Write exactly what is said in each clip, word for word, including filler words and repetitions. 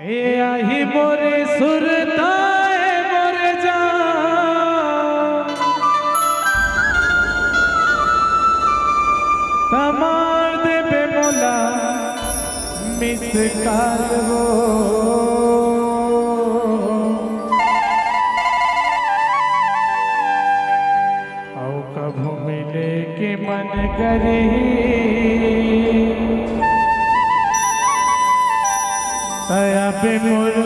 ए आही मोरे सुरता ए मोरे जान, त मार देबे मोला मिस कॉल वो। अउ कभू मिले के मन करही, त अबे मोर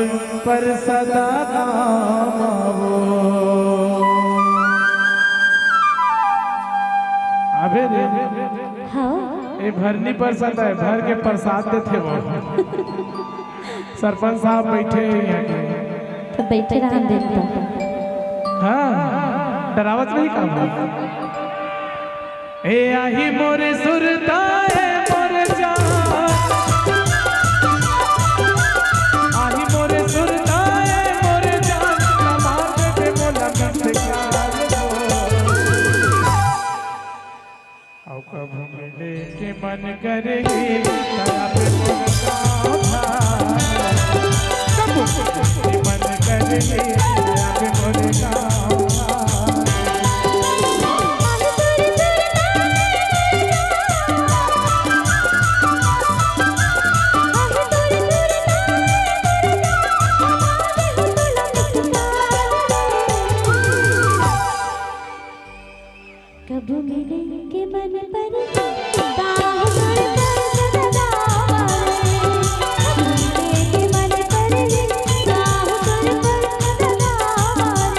परसदा नाम आवो। अबे रे, हाँ। ए भरनी परसदा हे, भर के परसाद देथे वो। सरपंच साहब बइठे हे इहाँ के। त बइठे रहन दे त। हाँ, डरावत नहीं का हो? ए आही मोरे सुरता ए मोरे जान, आही मोरे सुरता ए मोरे जान, कमाल दे मोला मिस कॉल वो। अउ कभू मिले के मन करही, त अबे मोर गाँव भाई। कभू मिले के मन करही, त अबे मोर गाँव भाई। कभू मिले के मन पर बाह तोर पर सदा मारे। कभू मिले के मन पर बाह तोर पर सदा मारे।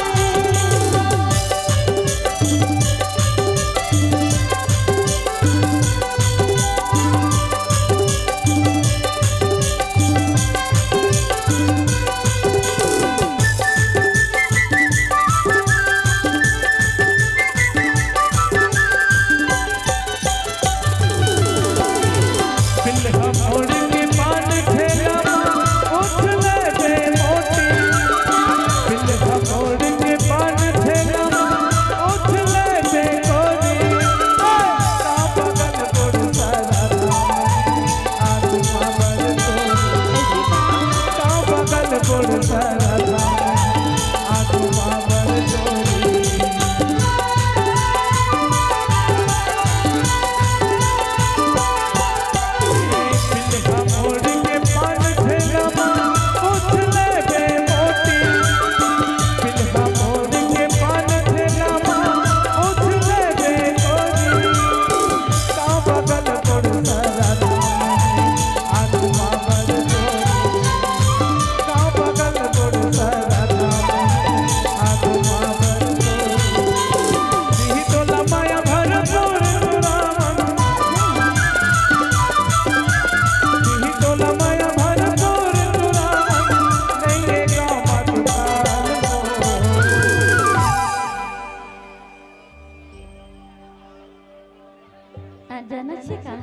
आ, जाना छे का?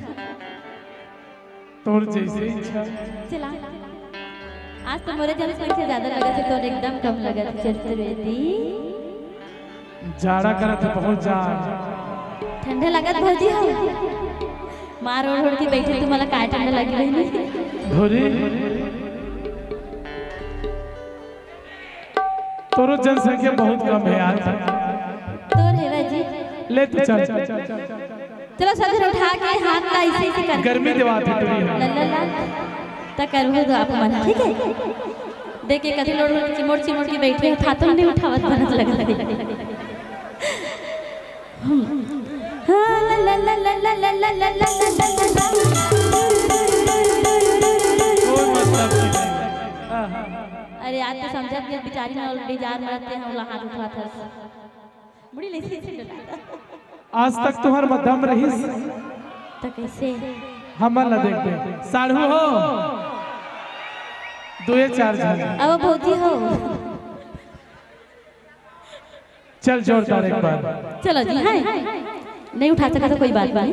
तोर जैसे इच्छा। चला, आज तो मोरे जनसंख्या ज्यादा लगत हे, तोर एकदम कम लगत हे। चल तो बेटी। जाड़ा करत हे बहुत जाड़। ठंडा लगत भौजी हो। मार ओढ़ ओढ़ के बैठे, तुम्हाला काय ठंडा लगी बहिनी? धोरी। तोरो जनसंख्या बहुत कम हे यार। तोर हेवय जी। ले तो चल। चलो सब झन उठा के हाथ ला ऐसे ऐसे कर। गर्मी देवात हे टुरी। ला, ला, ला। त करहु तो आप मन, ठीक हे? देख के कथी लोड़ चिमोड़ चिमोड़ के बैठे हे, हाथों नहीं उठावत बनत लगत हे। अरे आज तो समझत नहीं, बिचारी में बेजार मरत हे, हमला हाथ उठवात हस। मुड़ी ले से डोला। आज तक तुहर म दम रहिस। त कैसे? हमन ला देख दे। साढ़ू हो। दुए चार झन। अब भौजी हो। चल जोरदार एक बार। चलो जी, हाँ। नहीं उठा सका तो कोई बात नहीं।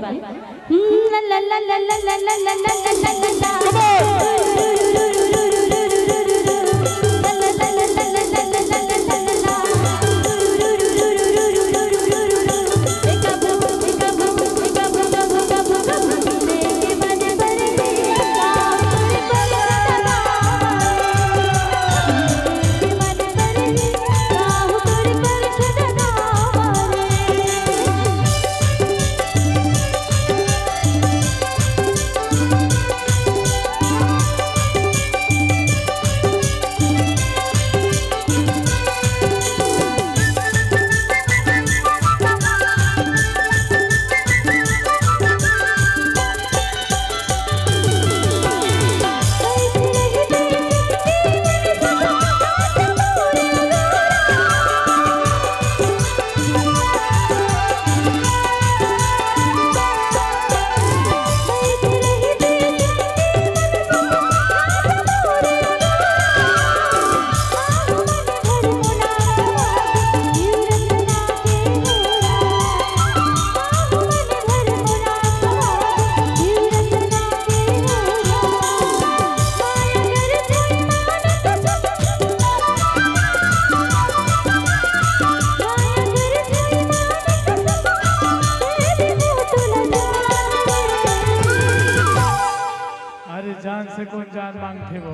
हे वो।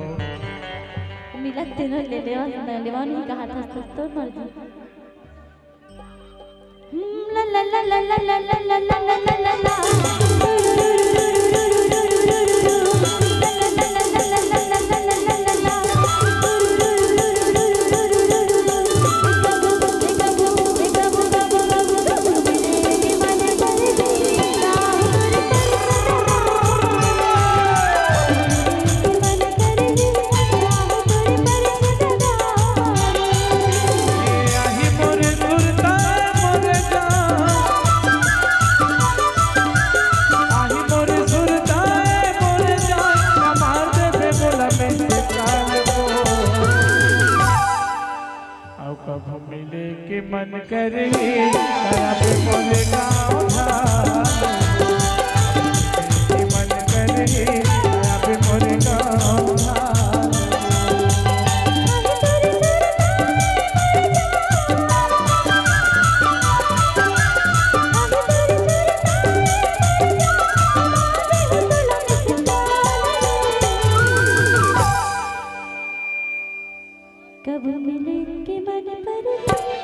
मिलत तेनो ले लेवा, ले लेवा नहीं कहा था, तो तोर मर्जी। अउ कभू मिले के मन करही, तब मोर गाँव धाम। के मन करही, तब मोर गाँव धाम। कब मिले के मन पर